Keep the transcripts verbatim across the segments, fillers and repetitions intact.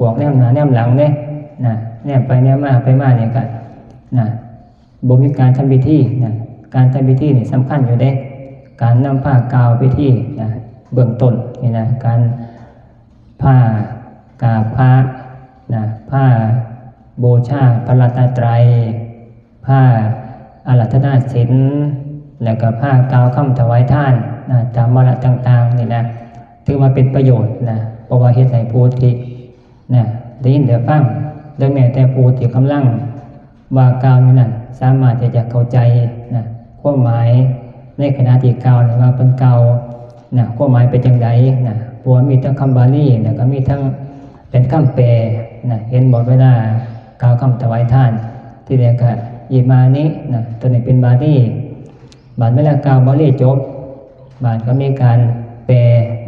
บอกแนมหน้าแนมหลังเด้นะ แนมไปแนมมาไปมานี่ก็นะ บ่มีการทำพิธีนะ การทำพิธีนี่สำคัญอยู่เด้ การนำผ้ากาวพิธีนะ เบื้องต้นนี่นะ การผ้ากราบพระนะ ผ้าบูชาพระรัตนตรัย ผ้าอาราธนาศีล แล้วก็ผ้ากาวคำถวายทานนะ ตามวาระต่างๆนี่นะ ถือว่าเป็นประโยชน์นะ เพราะว่าเฮ็ดให้ผู้ที่นะ ได้ยินได้ฟัง หรือแม้แต่ผู้ที่กำลังว่ากาวอยู่นั้น สามารถที่จะเข้าใจนะ ความหมายในขณะที่กาวนั้นว่าเพิ่นกาวนะ ความหมายเป็นจั่งใดนะ เพราะว่ามีทั้งคำบาลี แล้วก็มีทั้งเป็นคำแปลนะ เห็นบ่ เวลากาวคำถวายทาน ทีแรกก็อิมานินะ ตัวนี้เป็นบาลี บาดเวลากาวบาลีจบ บาดก็มีการแปล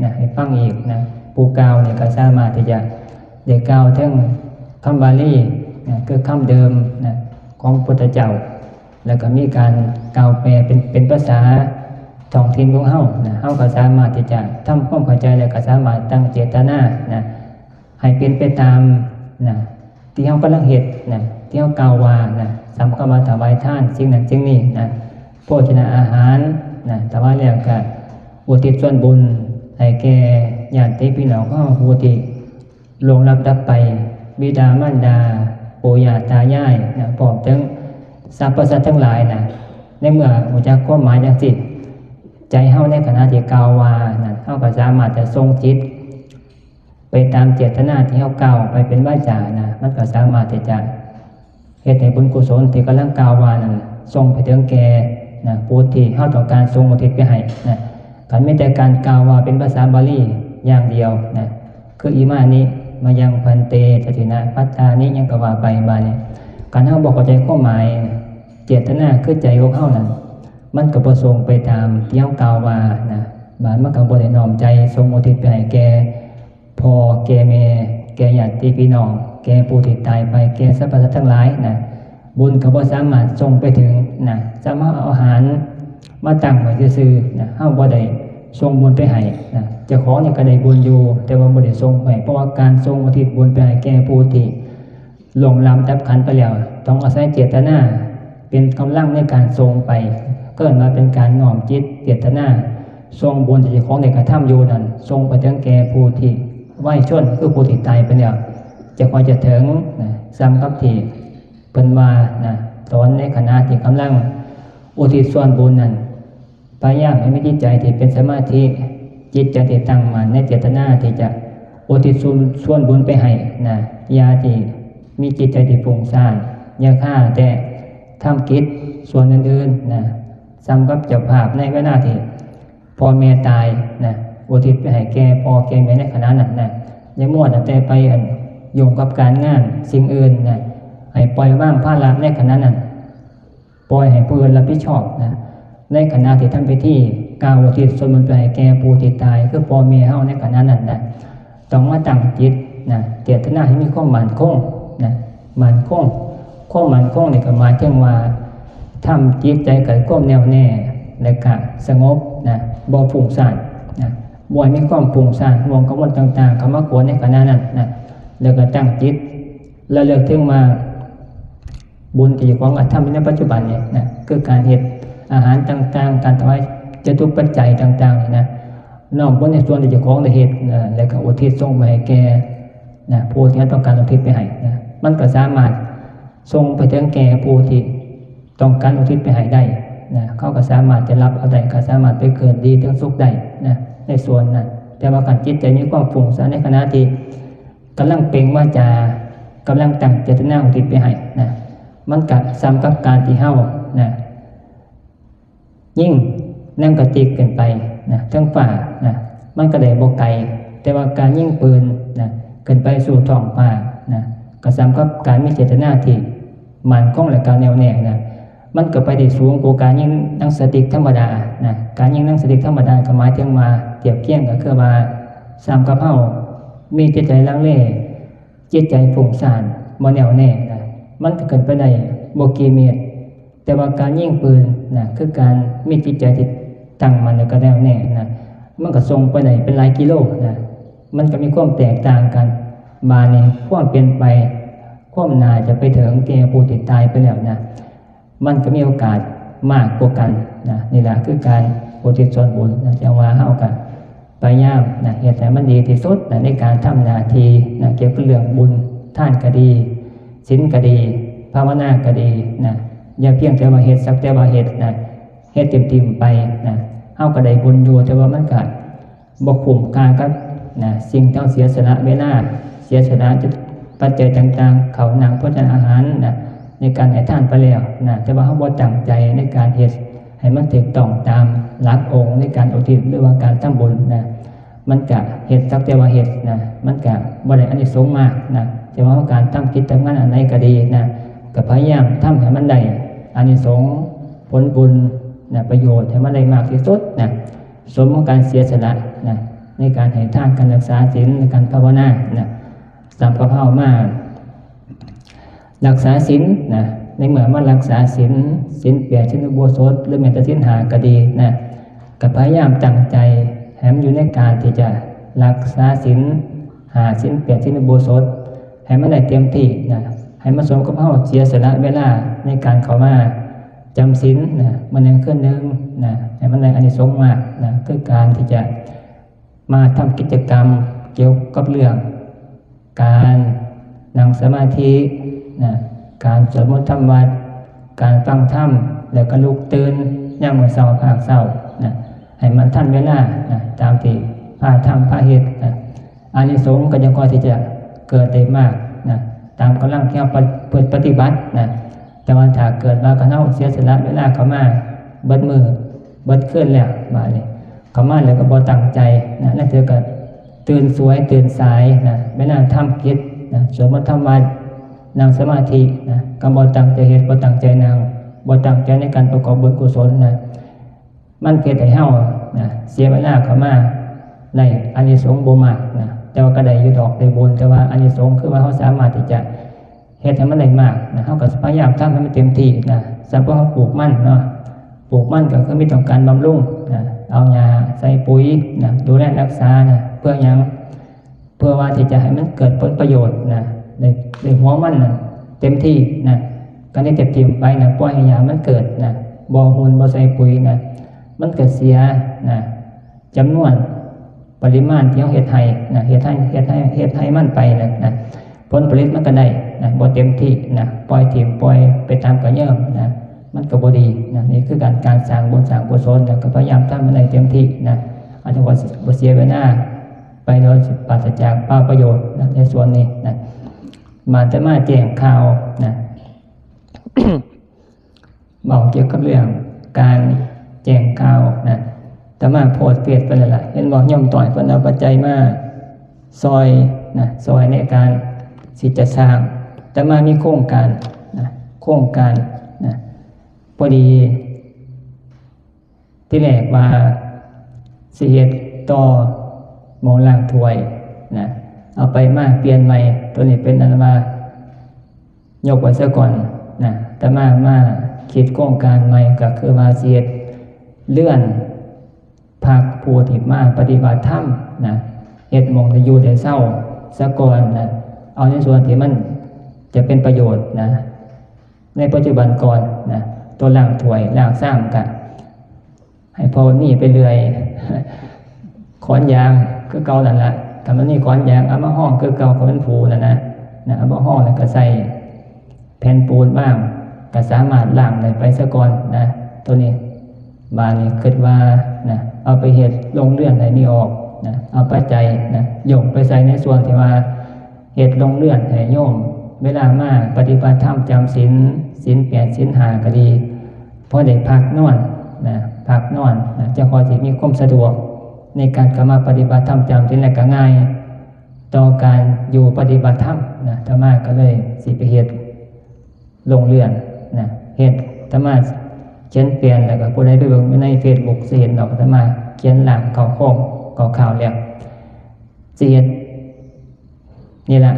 นะ ให้ฟังอีกนะ ผู้กาวนี่ก็สามารถที่จะได้กาวทั้งคำบาลีนะ คือคำเดิมนะ ของพุทธเจ้า แล้วก็มีการกาวแปลเป็น เป็นภาษาท้องถิ่นของเฮานะ เฮาก็สามารถที่จะทำความเข้าใจ แล้วก็สามารถตั้งเจตนานะ ให้เป็นไปตามนะ ที่เฮากำลังเฮ็ดนะ ที่เฮากล่าวว่านะ สำคัญว่าถวายทานสิ่งนั้นสิ่งนี้นะ โภชนาอาหารนะ ถวายแล้วก็อุทิศส่วนบุญให้แก่ญาติพี่น้องของเฮาผู้ที่ล่วงลับดับไป บิดามารดา ปู่ย่าตายายนะ พร้อมถึงสรรพสัตว์ทั้งหลายนะ ในเมื่อรู้จักความหมายจั่งซี้ ใจเฮาในขณะที่กล่าวว่านะ เฮาก็สามารถจะส่งจิต ไปตามเจตนาที่เฮากล่าวไปเป็นวาจานะ มันก็สามารถที่จะเฮ็ดให้บุญกุศลที่กำลังกล่าวว่านั้นส่งไปถึงแก่นะ ผู้ที่เฮาต้องการส่งอุทิศไปให้นะ คันมีแต่การกล่าวว่าเป็นภาษาบาลีอย่างเดียวนะ คืออิมานิมายังพันเต ทักขิณาพัตตานิ หยังก็ว่าไป บาดนี้ คันเฮาบ่เข้าใจความหมายนะ เจตนาคือใจของเฮานั้น มันก็บ่ส่งไปตามที่เฮากล่าวว่านะ บาดมันก็บ่ได้น้อมใจส่งอุทิศไปให้แก่ พ่อแก่แม่ แก่ญาติพี่น้อง แก่ผู้ที่ตายไป แก่สรรพสัตว์ทั้งหลายนะ บุญก็บ่สามารถส่งไปถึงนะ สามารถเอาอาหารมาตั้งไว้ซื่อๆนะ เฮาบ่ได้ส่งบุญไปให้นะ เจ้าของนี่ก็ได้บุญอยู่ แต่ว่าบ่ได้ส่งไป เพราะว่าการส่งอุทิศบุญไปให้แก่ผู้ที่ล่วงลับดับขันไปแล้ว ต้องอาศัยเจตนาเป็นกำลังในการส่งไป ก็เอิ้นว่าเป็นการน้อมจิตเจตนา ส่งบุญที่เจ้าของได้กระทำอยู่นั้น ส่งไปถึงแก่ผู้ที่ไว้ชน คือผู้ที่ตายไปแล้ว จะค่อยจะถึงนะ ซ้ำกับที่เพิ่นว่านะ สอนในขณะที่กำลังอุทิศส่วนบุญนั้น พยายามให้มีจิตใจที่เป็นสมาธิ จิตใจที่ตั้งมั่นในเจตนาที่จะอุทิศส่วน ส่วนบุญไปให้นะ อย่าที่มีจิตใจที่ฟุ้งซ่าน อย่าฆ่าแต่ทำกิจส่วนอื่นๆนะ ซ้ำกับเจ้าภาพในเวลาที่พ่อแม่ตายนะ อุทิศไปให้แก่พ่อแก่แม่ในขณะนั้นนะ อย่ามัวแต่ไปอันยุ่งกับการงานสิ่งอื่นนะ ให้ปล่อยวางภาระในขณะนั้น ปล่อยให้ผู้อื่นรับผิดชอบนะ ในขณะที่ทำพิธีกล่าวอุทิศส่วนบุญไปให้แก่ผู้ที่ตาย คือพ่อแม่เฮาในขณะนั้นนะ ต้องมาตั้งจิตนะ เจตนาให้มีความมั่นคงนะ มั่นคง ความมั่นคงนี่ก็หมายถึงว่าทำจิตใจเกิดความแน่วแน่ และก็สงบนะ บ่ฟุ้งซ่านนะ บ่ให้มีความฟุ้งซ่าน ห่วงกังวลต่างๆ เข้ามากวนในขณะนั้นนะ แล้วก็ตั้งจิต ระลึกถึงว่าบุญที่เจ้าของกระทำอยู่ในปัจจุบันเนี่ยนะ คือการเฮ็ดอาหารต่างๆ การถวายจตุปัจจัยต่างๆนี่นะ น้อมบุญในส่วนที่เจ้าของได้เฮ็ดนะ แล้วก็อุทิศส่งไปให้แก่นะ ผู้ที่ต้องการอุทิศไปให้นะ มันก็สามารถส่งไปถึงแก่ผู้ที่ต้องการอุทิศไปให้ได้นะ เขาก็สามารถจะรับเอาได้ ก็สามารถไปเกิดดีถึงสุขได้นะ ในส่วนนั้น แต่ว่าคันจิตใจมีความฟุ้งซ่านในขณะที่กำลังเปล่งวาจา กำลังตั้งเจตนาอุทิศไปให้นะ มันก็ซ้ำกับการที่เฮานะ ยิงหนังกะติกขึ้นไปนะ เทิงฟ้านะ มันก็ได้บ่ไกล แต่ว่าการยิงปืนนะ ขึ้นไปสู่ท้องฟ้านะ ก็ซ้ำกับการมีเจตนาที่มั่นคงและก็แน่วแน่นะ มันก็ไปได้สูงกว่าการยิงหนังสติ๊กธรรมดานะ การยิงหนังสติ๊กธรรมดาก็หมายถึงว่า เทียบเคียงก็คือว่า ซ้ำกับเฮามีจิตใจลังเล จิตใจฟุ้งซ่าน บ่แน่วแน่นะ มันก็ขึ้นไปได้บ่กี่เมตร แต่ว่าการยิงปืนนะ คือการมีจิตใจที่ตั้งมั่นแล้วก็แน่วแน่นะ มันก็ส่งไปได้เป็นหลายกิโลนะ มันก็มีความแตกต่างกัน บาดนี้ความเป็นไป ความน่าจะไปถึงแก่ผู้ที่ตายไปแล้วนะ มันก็มีโอกาสมากกว่ากันนะ นี่แหละคือการอุทิศส่วนบุญนะ จั่งว่าเฮาก็พยายามนะ เฮ็ดให้มันดีที่สุดนะ ในการทำหน้าที่นะ เกี่ยวกับเรื่องบุญ ทานก็ดี ศีลก็ดี ภาวนาก็ดีนะ อย่าเพียงแต่ว่าเฮ็ด สักแต่ว่าเฮ็ดนะ เฮ็ดทิ่มๆไปนะ เฮาก็ได้บุญอยู่ แต่ว่ามันก็บ่คุ้มค่ากับนะ สิ่งที่เฮาเสียสละเวลา เสียสละปัจจัยต่างๆ ข้าวน้ำโภชนาอาหารนะ ในการให้ทานไปแล้วนะ แต่ว่าเฮาบ่ตั้งใจในการเฮ็ดให้มันถูกต้องตามหลักองค์ในการอุทิศ หรือว่าการทำบุญนะ มันก็เฮ็ด สักแต่ว่าเฮ็ดนะ มันก็บ่ได้อานิสงส์มากนะ แต่ว่าการทำกิจทำงานอันใดก็ดีนะ ก็พยายามทำให้มันได้อานิสงส์ ผลบุญนะ ประโยชน์ให้มันได้มากที่สุดนะ สมกับการเสียสละนะ ในการให้ทาน การรักษาศีล ในการภาวนานะ สำหรับเฮามารักษาศีลนะ ในเมื่อมารักษาศีล ศีลแปด ศีลอุโบสถ หรือแม้แต่ศีลห้าก็ดีนะ ก็พยายามตั้งใจให้มันอยู่ในการที่จะรักษาศีลห้า ศีลแปด ศีลอุโบสถ ให้มันได้เต็มที่นะ ให้มันสมกับเฮาเสียสละเวลาในการเข้ามาจำศีลนะ มื้อหนึ่งคืนหนึ่งนะ ให้มันได้อานิสงส์มากนะ คือการที่จะมาทำกิจกรรมเกี่ยวกับเรื่องการนั่งสมาธินะ การสวดมนต์ทำวัตร การฟังธรรม แล้วก็ลุกตื่นยามมื้อเช้า ภาคเช้านะ ให้มันทันเวลานะ ตามที่พระธรรมพระเฮ็ดนะ อานิสงส์ก็ยังค่อยที่จะเกิดได้มากนะ ตามกำลังที่เราประพฤติปฏิบัตินะ แต่ว่าถ้าเกิดว่าคันเฮาเสียสละเวลาเข้ามาเบิดมื้อเบิดคืนแล้ว บาดนี้เข้ามาแล้วก็บ่ตั้งใจนะ นั่นคือก็ตื่นสวยตื่นสายนะ เวลาทำกิจนะ สวดมนต์ทำวัตร นั่งสมาธินะ ก็บ่ตั้งใจเฮ็ด บ่ตั้งใจนั่ง บ่ตั้งใจในการประกอบบุญกุศลนะ มันเฮ็ดให้เฮานะ เสียเวลาเข้ามา ได้อานิสงส์บ่มากนะ แต่ว่าก็ได้อยู่ดอก ได้บุญ แต่ว่าอานิสงส์คือว่าเฮาสามารถที่จะเฮ็ดให้มันได้มากนะ เฮาก็พยายามทำให้มันเต็มที่นะ สมมุติเฮาปลูกมันเนาะ ปลูกมันก็คือมีต้องการบำรุงนะ เอาหญ้าใส่ปุ๋ยนะ ดูแลรักษานะ เพื่อหยัง เพื่อว่าที่จะให้มันเกิดผลประโยชน์นะ ได้ ได้หัวมันนะ เต็มที่นะ การที่จะถิ่มไปนะ ปล่อยให้หญ้ามันเกิดนะ บ่ฮุ่น บ่ใส่ปุ๋ยนะ มันก็เสียนะ จำนวนปริมาณที่เฮาเฮ็ดให้นะ เฮ็ดให้ เฮ็ดให้ เฮ็ดให้มันไปนะ นะ ผลผลิตมันก็ได้นะ บ่เต็มที่นะ ปล่อยถิ่ม ปล่อยไปตามกระเยิมนะ มันก็บ่ดีนะ นี่คือการ การสร้างบุญสร้างกุศลนะ ก็พยายามทำให้มันได้เต็มที่นะ อาจจะว่าบ่เสียเวลาไปโดยปราศจากเปล่าประโยชน์นะ ในส่วนนี้นะ มาอาตมาแจ้งข่าวนะ เว้าเกี่ยวกับเรื่องการแจ้งข่าวนะ อาตมาโพสต์เฟซไปแล้วล่ะ เห็นบ่ โยมต้อยเพิ่นเอาปัจจัยมาซอยนะ ซอยในการสิจะสร้าง อาตมามีโครงการนะ โครงการนะ พอดี ที่แรกว่าสิเฮ็ดต่อหม้องล้างถ้วยนะ เอาไปมาเปลี่ยนใหม่ ตัวนี้เป็นอันว่ายกไว้ซะก่อนนะ อาตมามาคิดโครงการใหม่ ก็คือว่าสิเฮ็ดเรือนพักผู้ที่มาปฏิบัติธรรมนะ เฮ็ดหม้องที่อยู่ได้เซาซะก่อนนะ เอาในส่วนที่มันจะเป็นประโยชน์นะ ในปัจจุบันก่อนนะ ตัวล้างถ้วยล้างชามก็ให้พ่อมีไปเรื่อย ขอนยางคือเก่านั่นล่ะ ถ้ามันมีขอนยางเอามาฮ้องคือเก่า ก็เป็นผูนั่นนะ นะ เอามาฮ้องแล้วก็ใส่แผ่นปูนวาง ก็สามารถล้างได้ไปซะก่อนนะ ตัวนี้ บาดนี้คิดว่านะ เอาไปเฮ็ดโรงเรือนให้มีออกนะ เอาปัจจัยนะ โยกไปใส่ในส่วนที่ว่า เฮ็ดโรงเรือนให้โยม เวลามาปฏิบัติธรรมจำศีล ศีลแปด ศีลห้าก็ดี พอได้พักนอนนะ พักนอนนะ จะค่อยสิมีความสะดวกในการเข้ามาปฏิบัติธรรมจำศีล และก็ง่ายต่อการอยู่ปฏิบัติธรรมนะ อาตมาก็เลยสิไปเฮ็ดโรงเรือนนะ เฮ็ด อาตมาเขียนเปลี่ยน แล้วก็ผู้ใดไปเบิ่งอยู่ในเฟซบุ๊กสิเห็นดอก อาตมาเขียนร่างคร่าวๆ คร่าวๆแล้ว สิเฮ็ด นี่ล่ะ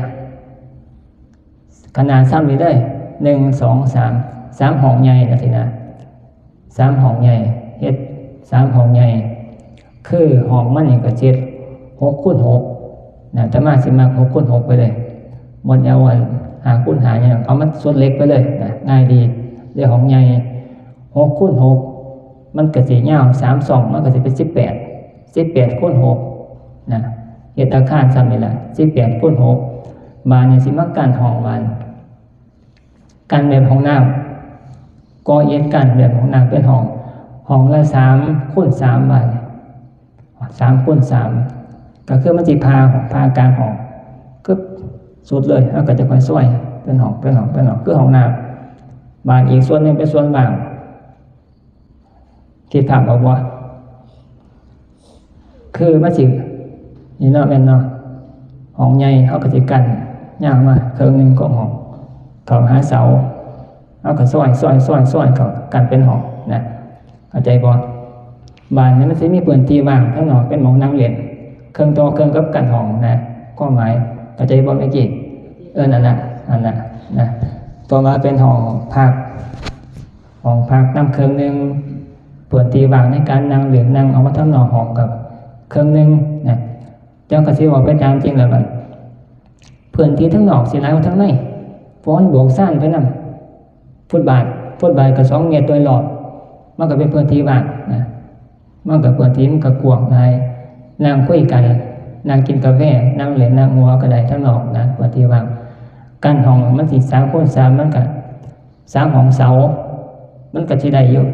ขนาดซ่ำนี่เลย หนึ่ง สอง สาม สามห้องใหญ่จั่งซี้นะ สามห้องใหญ่ เฮ็ดสามห้องใหญ่ คือห้องมันนี่ก็เฮ็ด หก คูณ หก อาตมาสิมักหกคูณหกไปเลย บ่เอาอันห้าคูณห้าเนี่ย เอามันส่วนเล็กไปเลยนะ ง่ายดี ได้ห้องใหญ่ หกคูณหก มันก็สิยาวสามช่อง มันก็สิเป็นสิบแปด สิบแปดคูณหกนะ เฮ็ดอาคารซ้ำนี่ล่ะ สิบแปดคูณหก บาดนี้สิมากั้นห้อง บาดกั้นแบบห้องน้ำ ก่ออิฐกั้นแบบห้องน้ำเป็นห้อง ห้องละสามคูณสาม บาดนี้ สามคูณสาม ก็คือมันสิผ่าห้อง ผ่ากลางห้อง กึ๊บ สุดเลย แล้วก็จะค่อยซอยเป็นห้อง เป็นห้อง เป็นห้อง คือห้องน้ำ บาดอีกส่วนหนึ่งเป็นส่วนว่าง คิดภาพออกบ่ คือมันสิ นี่เนาะ แม่นเนาะ ห้องใหญ่เขาก็สิกั้นยาวมาครึ่งหนึ่งของห้อง เข้าหาเสา เขาก็ซอย ซอย ซอย ซอย เข้า กั้นเป็นห้องนะ เข้าใจบ่ บาดนี้มันสิมีพื้นที่ว่างข้างนอก เป็นหม่องนั่งเล่น ครึ่งต่อครึ่งกับกั้นห้องนะ ความหมาย เข้าใจบ่แม่กี้ เออ นั่นน่ะ นั่นน่ะ นะ ต่อมาเป็นห้องพัก ห้องพักนำครึ่งหนึ่ง พื้นที่ว่างในการนั่งเล่น นั่งออกมาทางนอกห้องกับครึ่งหนึ่งนะ เจ้าก็สิออกไปตามจริงแล้วบัด พื้นที่ทางนอกสิหลายกว่าทางใน เพราะมันโบกซานไปนำ ฟุตบาท ฟุตบาทก็สองเมตรโดยรอบ มันก็เป็นพื้นที่ว่างนะ มันก็พื้นที่มันก็กว้างหลาย นั่งคุยกัน นั่งกินกาแฟ นั่งเล่น นั่งหัวก็ได้ทางนอกนะ พื้นที่ว่าง กั้นห้องมันสิสามคูณสาม มันก็สามห้องเสา มันก็สิได้อยู่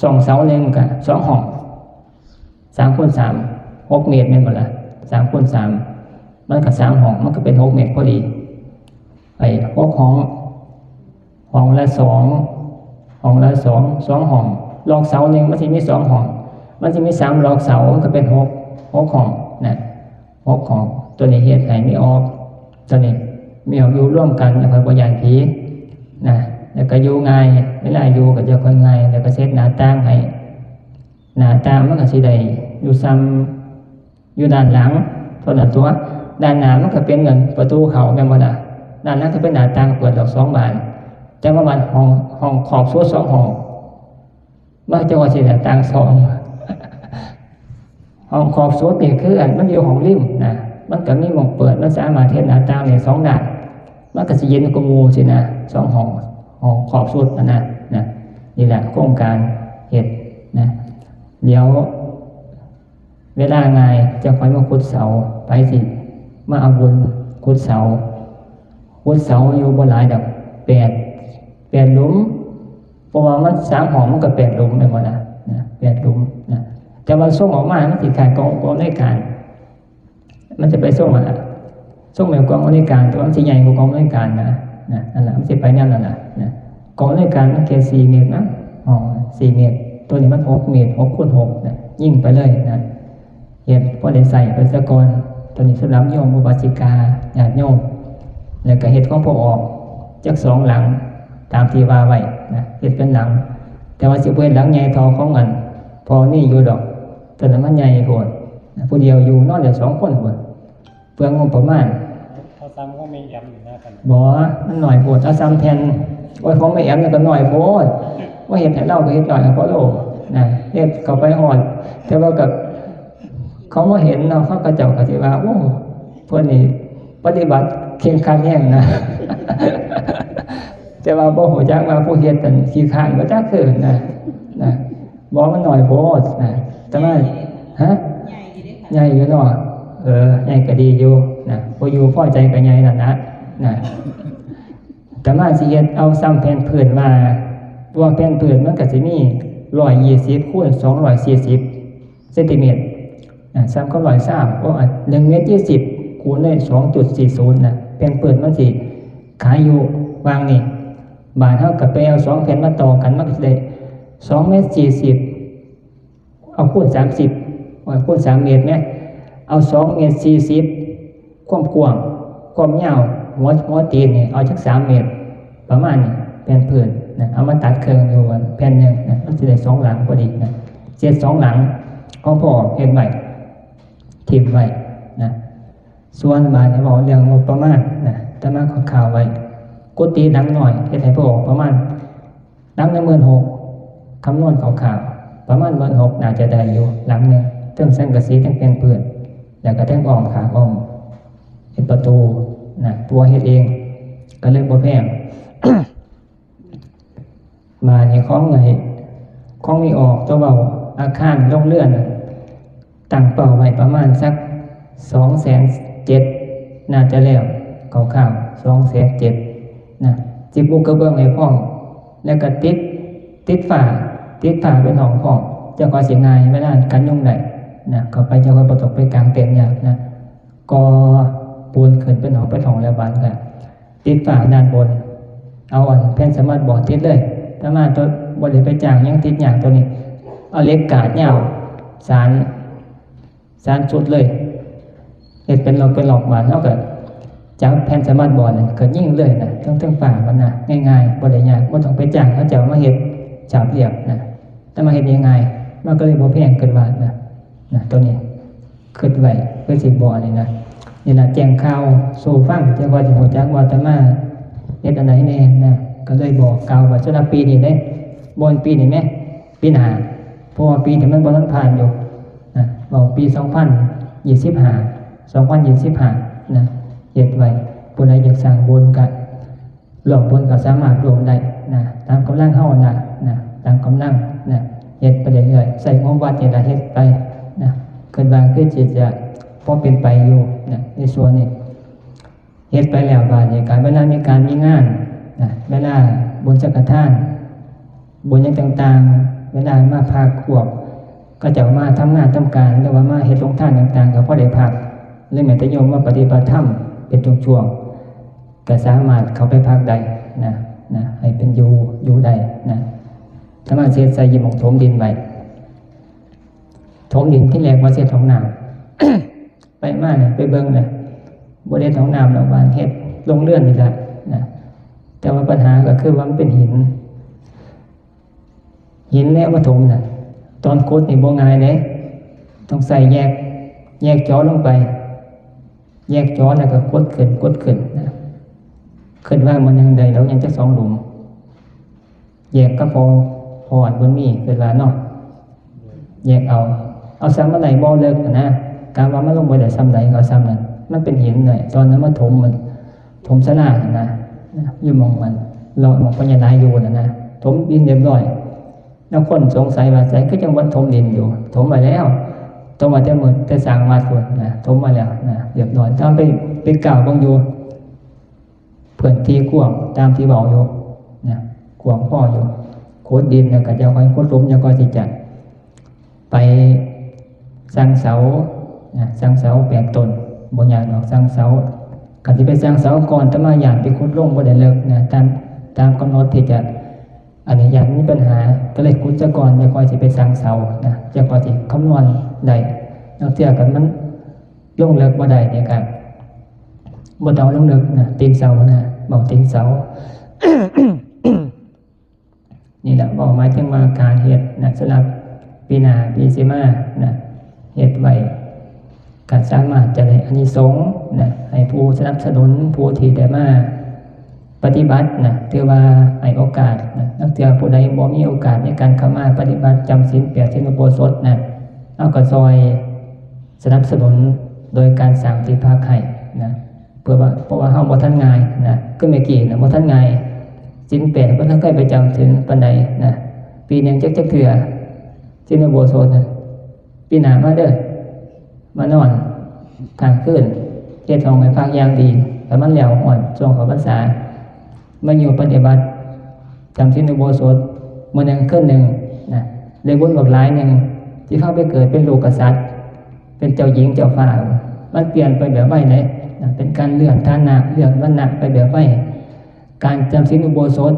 สองเสาหนึ่งก็สองห้อง สามคูณสาม หกเมตรแม่นบ่ล่ะ สามคูณสาม มันก็สามห้อง มันก็เป็นหกเมตรพอดี ไอ้หกห้อง ห้องละสอง ห้องละสอง สองห้อง ลอกเสาหนึ่งมันสิมีสองห้อง มันสิมีสามลอกเสา มันก็เป็นหก หกห้องนะ หกห้อง ตัวนี้เฮ็ดให้มีออก ตัวนี้มีออกอยู่ร่วมกัน แล้วค่อยบ่ย้านผีนะ แล้วก็อยู่ง่าย เวลาอยู่ก็จะค่อยง่าย แล้วก็เฮ็ดหน้าต่างให้ หน้าต่างมันก็สิได้อยู่ส่ำ อยู่ด้านหลังเท่านั้นตัว ด้านหน้ามันก็เป็นเหมือนประตูเข้าแม่นบ่ล่ะ ด้านหลังก็เป็นหน้าต่างเปิดออกสองบาน แต่ว่ามันห้อง ห้องขอบสุดสองห้อง มันจะว่าสิหน้าต่างสอง ห้องขอบสุดนี่คืออันมันอยู่ห้องริมนะ มันก็มีหม่องเปิด มันสามารถเฮ็ดหน้าต่างได้สองด้าน มันก็สิเย็นกว่าหมู่สินะ สองห้อง ห้องขอบสุดนะนะ นี่แหละโครงการเฮ็ดนะ เดี๋ยว เวลาง่ายจะค่อยมาขุดเสา ไปสิ มาเอาบุญขุดเสา ขุดเสาอยู่บ่หลายดอก แปด แปดหลุม เพราะว่ามันสามห้องมันก็แปดหลุมแม่นบ่ล่ะ นะ แปดหลุมนะ แต่ว่าทรงออกมามันสิคล้ายกอง กองอำนวยการ มันจะไปทรงอะ ทรงแบบกองอำนวยการ แต่ว่ามันสิใหญ่กว่ากองอำนวยการนะ นะ นั่นล่ะ มันสิไปแนวนั้นล่ะ นะ กองอำนวยการมันแค่สี่เมตรนะ ห้องสี่เมตร ตัวนี้มันหกเมตร หกคูณหกนะ ยิ่งไปเลยนะ เฮ็ดพอได้ใช้ไปซะก่อน ตัวนี้สำหรับโยมอุบาสิกา ญาติโยม แล้วก็เฮ็ดของพ่อออกจักสองหลัง ตามที่ว่าไว้นะ เฮ็ดเป็นหลัง แต่ว่าสิบ่เฮ็ดหลังใหญ่เท่าของอันพ่อนี่อยู่ดอก ตัวนั้นมันใหญ่โพดนะ ผู้เดียวอยู่นอนได้สองคนพุ้น เปลืองงบประมาณ เขาซ้ำของแม่แอมอยู่นะท่าน บ่ มันน้อยโพด เอาซ้ำแผ่น โอ้ย ของแม่แอมนี่ก็น้อยโพด ว่าเฮ็ดให้เราก็เฮ็ดน้อยให้พ่อโลนะ เฮ็ดเข้าไปฮอด แต่ว่าก็ เขามาเห็นเนาะ เขาก็เจ้าก็สิว่า โอ้ เพิ่นนี่ปฏิบัติเคร่งครัดแฮงนะ แต่ว่าบ่ฮู้จักว่าผู้เฮ็ดนั่นขี้คร้านบ่จักคือนะ นะ บ่ มันน้อยโพดนะ แต่ว่า ฮะ ใหญ่อยู่เนาะ เออ ใหญ่ก็ดีอยู่นะ พออยู่พอใจก็ใหญ่นั่นนะ นะ อาตมาสิเฮ็ดเอาซ้ำแผ่นพื้นมา เพราะว่าแผ่นพื้นมันก็สิมีร้อยยี่สิบคูณสองร้อยสี่สิบเซนติเมตร อ่า ซ้ำก็ร้อยซาว โอ้ อ่ะ หนึ่งเมตรยี่สิบคูณด้วยสองจุดสี่ศูนย์นะ แผ่นพื้นมันสิขายอยู่วางนี่ บาดเฮาก็ไปเอาสองแผ่นมาต่อกัน มันก็สิได้สองเมตรสี่สิบ เอาคูณสามสิบ เอาคูณสามเมตรแหม เอาสองเมตรสี่สิบ ความกว้าง ความยาว หัว หัวตีนนี่ เอาจักสามเมตร ประมาณนี้ แผ่นพื้นนะ เอามาตัดเครื่องอยู่แผ่นหนึ่งนะ มันสิได้สองหลังพอดีนะ เฮ็ดสองหลัง ของพ่อเฮ็ดไว้ ถิ่มไว้นะ ส่วนบาดนี้เว้าเรื่องงบประมาณนะ อาตมาคร่าวๆไว้ กุฏิหลังน้อย เฮ็ดให้พ่อประมาณ หลังละหมื่นหก คำนวณคร่าวๆ ประมาณหมื่นหก น่าจะได้อยู่หลังหนึ่ง เทิงสังกะสี เทิงแผ่นพื้น แล้วก็เทิงอ้อมข้างอ้อม เฮ็ดประตูนะ ตัวเฮ็ดเอง ก็เลยบ่แพง มานี่ของไอ้ของมีออกตัวเว้า อาคารโรงเรือนน่ะ ตั้งเป้าไว้ประมาณสัก สองแสนเจ็ด น่าจะแล้วคร่าวๆ สองแสนเจ็ด นะ สิปูกระเบื้องให้พร้อม แล้วก็ติด ติดฝ้า ติดฝ้าเป็นห้องพร้อม เจ้าก็สิง่ายเวลากันยุงได้นะ เข้าไปเจ้าก็บ่ต้องไปกางเต็นท์ยากนะ ก่อปูนขึ้นเป็นห้องเป็นห้องแล้วบาดก็ติดฝ้าด้านบน เอาอันแผ่นสมาร์ทบอร์ดติดเลย แต่มาตัวบ่ได้ไปจ้างหยังติดยากตัวนี้ เอาเหล็กกาดยาว สาน สานสุดเลย เฮ็ดเป็นหลอกเป็นหลอกบาด แล้วก็จับแผ่นสมาร์ทบอร์ดน่ะก็ยิงเลยนะ เทิงๆ ฝ้ามันนะ ง่ายๆ บ่ได้ยาก บ่ต้องไปจ้างเขาเจ้ามาเฮ็ดฉาบเรียบนะ แต่มาเฮ็ดง่ายๆ มันก็เลยบ่แพงเกินบาดนะ นะ ตัวนี้ คิดไว้ คือสิบ่นี่นะ นี่ล่ะแจ้งข่าวสู่ฟัง จั่งว่าสิฮู้จักว่าอาตมาเฮ็ดอันใดแน่นะ ก็เลยบอกกล่าวว่าสำหรับปีนี้เด้ บ่แม่นปีนี้แหม ปีหน้า เพราะว่าปีนี้มันบ่ทันผ่านอยู่นะ เว้าปีสองพันยี่สิบห้า สองพันยี่สิบห้า นะ เฮ็ดไว้ ผู้ใดอยากสร้างบุญก็ ร่วมบุญก็สามารถร่วมได้นะ ตามกำลังเฮานะ นะ ตามกำลังนะ เฮ็ดไปเรื่อยๆ ใช้งบวัดนี่ล่ะเฮ็ดไปนะ คิดว่าคือสิจะพอเป็นไปอยู่นะ ในส่วนนี้ เฮ็ดไปแล้วบาดนี้ก็เวลามีการมีงานนะ เวลาบุญสังฆทาน บุญหยังต่างๆ เวลามาพาพวกเขาเจ้ามาทำงานทำการ หรือว่ามาเฮ็ดโรงทานต่างๆ ก็พอได้พัก หรือแม้แต่โยมมาปฏิบัติธรรมเป็นช่วงๆ ก็สามารถเข้าไปพักได้นะ นะ ให้เป็นอยู่ อยู่ได้นะ อาตมาสิเฮ็ดใส่หม้องถมดินไว้ ถมดินที่แรกว่าสิเฮ็ดห้องน้ำ ไปมาเนี่ย ไปเบิ่งเนี่ย บ่ได้เฮ็ดห้องน้ำดอก ว่าเฮ็ดโรงเรือนนี่ล่ะนะ แต่ว่าปัญหาก็คือว่ามันเป็นหิน หินแล้วมาถมน่ะ ตอนขุดนี่บ่ง่ายเด้ ต้องใช้แยก แยกเจาะลงไป แยกเจาะแล้วก็ขุดขึ้น ขุดขึ้นนะ คิดว่ามันยังได้ดอก ยังจักสองหลุม แยกก็พอ พออันเพิ่นมี คิดว่าเนาะ แยกเอา เอาส่ำมันได้บ่เลิกหั้นนะ กะว่ามันลงบ่ได้ส่ำใดก็เอาส่ำนั้น มันเป็นหินเลย ตอนนั้นมาถมมัน ถมศาลาหั้นนะ อยู่หม่องมัน เลาะหม่องพญานาคอยู่นั่นนะ ถมดินเรียบร้อย แล้วคนสงสัยว่า ไสคือจังหวัดถมดินอยู่ ถมไว้แล้ว ถมไว้แต่มื้อแต่สร้างวัดพุ้นนะ ถมไว้แล้วนะ เรียบร้อย แต่ว่าไป ไปก้าวเบิ่งอยู่ พื้นที่กว้างตามที่เว้าอยู่นะ กว้างพออยู่ ขุดดินแล้วก็จะค่อยขุดหลุม แล้วก็สิจะไปสั่งเสานะ สั่งเสาแปดต้น บ่ยากดอก สั่งเสา คันสิไปสั่งเสาก่อน อาตมาย้านไปขุดลงบ่ได้เลิกนะ ตาม ตามกำหนดที่จะ อันนี้ย้านมีปัญหา ก็เลยขุดซะก่อน แล้วค่อยสิไปสั่งเสานะ แล้วค่อยสิคำนวณได้ ลางเทื่อคันมันลงเลิกบ่ได้นี่ก็ บ่ต้องลงเลิกนะ ตีนเสานะ เว้าตีนเสา นี่แหละ เว้าหมายถึงว่าการเฮ็ดนะ สำหรับปีหน้า ปีสิมานะ เฮ็ดไว้ ก็สามารถจะได้อานิสงส์นะ ให้ผู้สนับสนุน ผู้ที่ได้มาปฏิบัตินะ ถือว่าให้โอกาสนะ ลางเทื่อผู้ใดบ่มีโอกาสในการเข้ามาปฏิบัติจำศีลแปด ศีลอุโบสถนะ เฮาก็ซ่อยสนับสนุนโดยการสร้างที่พักให้นะ เพื่อว่า เพราะว่าเฮาบ่ทันง่ายนะ คือแม่กี้นะ บ่ทันง่าย ศีลแปดบ่ทันเคยไปจำศีลปานใดนะ ปีหนึ่งจัก จักเทื่อ ศีลอุโบสถนะ ปีหน้ามาเด้อ มานอนค้างคืน เฮ็ดห้องให้พักอย่างดี ให้มันแล้วฮอดช่วงเข้าพรรษา มาอยู่ปฏิบัติ จำศีลอุโบสถ มื้อหนึ่งคืนหนึ่งนะ ได้บุญบักหลายหนึ่ง ที่พาไปเกิดเป็นลูกกษัตริย์ เป็นเจ้าหญิงเจ้าฟ้า มันเปลี่ยนไปแบบไวเลยนะ เป็นการเลื่อนฐานะ เลื่อนวรรณะไปแบบไว การจำศีลอุโบสถ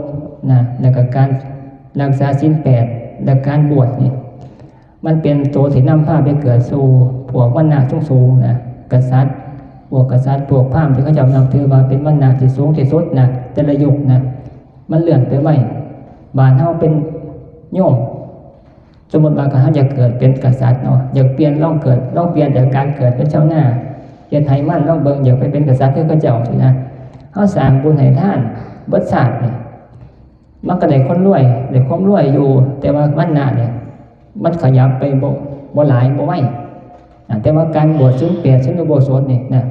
นะ แล้วก็การรักษาศีลแปด และการบวชนี่ มันเป็นตัวที่นำพาไปเกิดสู่พวกวรรณะสูงๆนะ กษัตริย์ พวกกษัตริย์ พวกพราหมณ์ที่เขาเจ้านับถือว่าเป็นวรรณะที่สูงที่สุดนะ แต่ละยุคนะ มันเลื่อนไปไว บาดเฮาเป็นโยม สมมุติว่าเฮาอยากเกิดเป็นกษัตริย์เนาะ อยากเปลี่ยน ลองเกิด ลองเปลี่ยนจากการเกิดเป็นชาวนา เฮ็ดไฮ่มัน ลองเบิ่ง อยากไปเป็นกษัตริย์คือเขาเจ้าซี้นะ เฮาสร้างบุญให้ทานเบิดชาตินี่ มันก็ได้คนรวย ได้ความรวยอยู่ แต่ว่าวรรณะเนี่ย มันขยับไปบ่ บ่หลาย บ่ไว อ่า แต่ว่าการบวชศีลแปด ศีลอุโบสถนี่นะ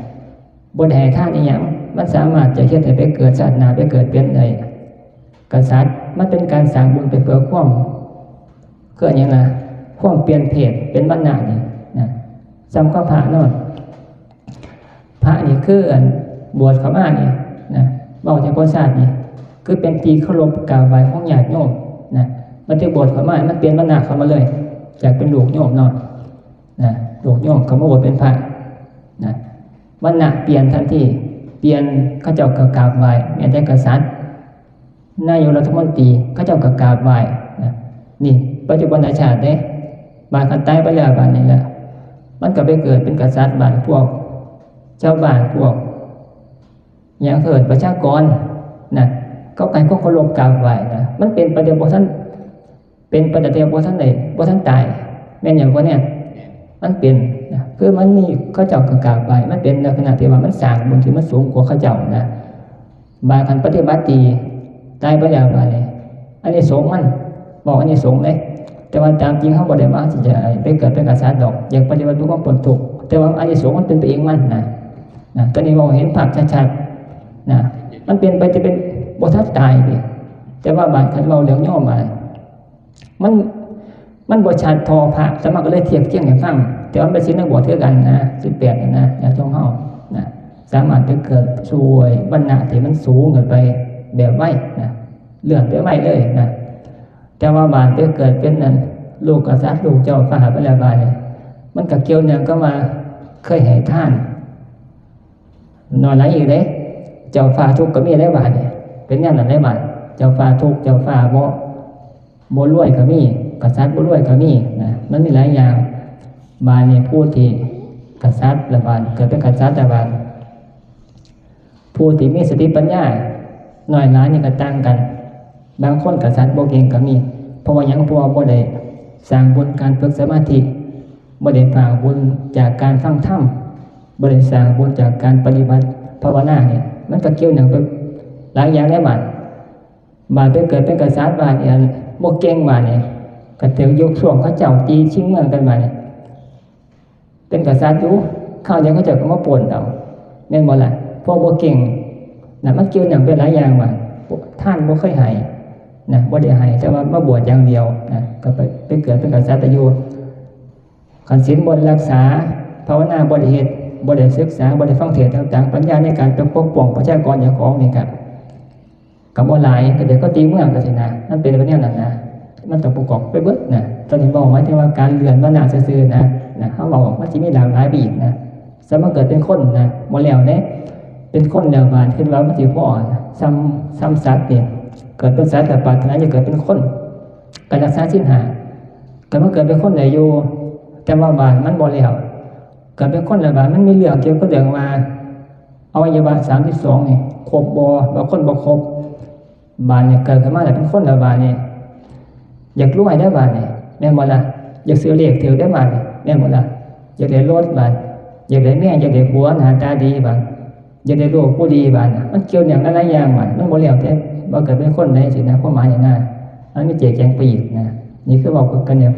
บ่ได้ให้ทานอีหยัง มันสามารถจะเฮ็ดให้ไปเกิดชาติหน้า ไปเกิดเป็นได้กษัตริย์ มันเป็นการสร้างบุญไปเพื่อความ คือหยังนะ ความเปลี่ยนเพศเป็นวรรณะนี่นะ ส่ำกับพระเนาะ พระนี่คืออันบวชเข้ามานี่นะ เว้าเฉพาะชาตินี่ คือเป็นที่เคารพกราบไหว้ของญาติโยมนะ มันที่บวชเข้ามา มันเปลี่ยนวรรณะเข้ามาเลย จากเป็นลูกโยมเนาะนะ ลูกโยมเข้ามาบวชเป็นพระนะ วรรณะเปลี่ยนทันที เปลี่ยน เขาเจ้าก็กราบไหว้ แม้แต่กษัตริย์ นายกรัฐมนตรี เขาเจ้าก็กราบไหว้นะ นี่ปัจจุบันชาติเด้ บาดคันตายไปแล้วบาดนี้ละ มันก็ไปเกิดเป็นกษัตริย์ บาดพวกชาวบ้าน พวกหยังเอิ้นประชากรนะ เขาก็ให้ความเคารพกราบไหว้นะ มันเป็นไปได้บ่ทัน เป็นไปได้แต่บ่ทันได้ บ่ทันตาย แม่นหยังบ่เนี่ย มันเป็นนะ คือมันมี เขาเจ้าก็กราบไหว้ มันเป็นลักษณะที่ว่ามันสร้างบุญที่มันสูงกว่าเขาเจ้านะ บาดคันปฏิบัติดี ตายไปแล้วบาดนี้ อานิสงส์มัน บอกอานิสงส์เลย แต่ว่าตามจริงเฮาบ่ได้มาที่จะไปเกิดเป็นกษัตริย์ดอก อยากปฏิบัติเพื่อความพ้นทุกข์ แต่ว่าอานิสงส์มันเป็นไปเองมันนะ นะ ตอนนี้เว้าเห็นภาพชัดๆ นะ มันเป็นไปจะเป็นบ่ทันตายเด้ แต่ว่าบาดคันเว้าเรื่องโยมบาด มัน มันบ่ชัดเท่าพระ อาตมาก็เลยเทียบเคียงให้ฟัง แต่ว่ามันเป็นศีลนักบวชคือกันนะ ศีลแปดน่ะนะ ญาติโยมเฮานะ สามารถไปเกิดสู่วรรณะที่มันสูงขึ้นไปแบบไวนะ เลื่อนไปไวเลยนะ แต่ว่าบาดไปเกิดเป็นนั่น ลูกกษัตริย์ ลูกเจ้าฟ้าไปแล้วบาดนี้ มันก็เกี่ยวเนื่องกับว่าเคยให้ทาน น้อยหลายอีกเด้ เจ้าฟ้าทุกข์ก็มีได้บาดนี้ เป็นแนวนั้นได้บาด เจ้าฟ้าทุกข์ เจ้าฟ้าบ่ บ่รวยก็มี กษัตริย์บ่รวยก็มีนะ มันมีหลายอย่าง บาดนี้ผู้ที่กษัตริย์ละบาด เกิดเป็นกษัตริย์ละบาด ผู้ที่มีสติปัญญา น้อยหลายนี่ก็ต่างกัน บางคนกษัตริย์บ่เก่งก็มี เพราะว่าหยัง เพราะว่าบ่ได้สร้างบุญการฝึกสมาธิ บ่ได้สร้างบุญจากการฟังธรรม บ่ได้สร้างบุญจากการปฏิบัติภาวนาเนี่ย มันก็เกี่ยวเนื่องไปหลายอย่างแล้วบาด บาดไปเกิดเป็นกษัตริย์บาดเนี่ย บ่เก่งบาดเนี่ย ก็ถืกยุคช่วงเขาเจ้าตีชิงเมืองกันบาดเนี่ย เป็นกษัตริย์อยู่ คราวเดียวเขาเจ้าก็มาปล้นเอา แม่นบ่ล่ะ เพราะบ่เก่งนะ มันเกี่ยวเนื่องไปหลายอย่างบาด ทานบ่เคยให้นะ บ่ได้ให้ แต่ว่ามาบวชอย่างเดียวนะ ก็ไป ไปเกิดเป็นกษัตริย์อยู่ คันศีลบ่ได้รักษา ภาวนาบ่ได้เฮ็ด บ่ได้ศึกษา บ่ได้ฟังเทศน์ต่างๆ ปัญญาในการปกป้องประชากรเจ้าของนี่ก็ ก็บ่หลาย ก็เดี๋ยวก็ตีเมืองก็สินะ มันเป็นไปแนวนั้นนะ มันต้องประกอบไปเบิดนะ ตอนนี้เว้าหมายถึงว่าการเลื่อนวรรณะซื่อๆ นะ นะ เฮาเว้ามันสิมีหลากหลายไปอีกนะ สมมุติเกิดเป็นคนนะ บ่แล้วเด้ เป็นคนแล้วบาดคิดว่ามันสิพอนะ ส่ำ ส่ำสัตว์นี่ เกิดเป็นสัตว์แล้วปรารถนาจะเกิดเป็นคน ก็รักษาศีลห้า ก็มาเกิดเป็นคนได้อยู่ แต่ว่าบาดมันบ่แล้ว เกิดเป็นคนแล้วบาดมันมีเรื่องเกี่ยวกับเรื่องว่า อวัยวะสามสิบสองนี่ครบบ่ บางคนบ่ครบ บาดนี่เกิดขึ้นมาแล้วเป็นคนแล้วบาดนี่ อยากรวยได้อบาดนี่ แม่นบ่ล่ะ อยากซื้อเลขถืกได้อบาดนี่ แม่นบ่ล่ะ อยากได้รถบาด อยากได้เมีย อยากได้ผัวหน้าตาดีบาด อยากได้ลูกผู้ดีบาด มันเกี่ยวเนื่องหลายๆอย่างบาด มันบ่แล้วแต่ว่าเกิดเป็นคนได้สินะ ความหมายนี่นะ มันมีเจแจงไปอีกนะ นี่คือเว้ากันเนี่ย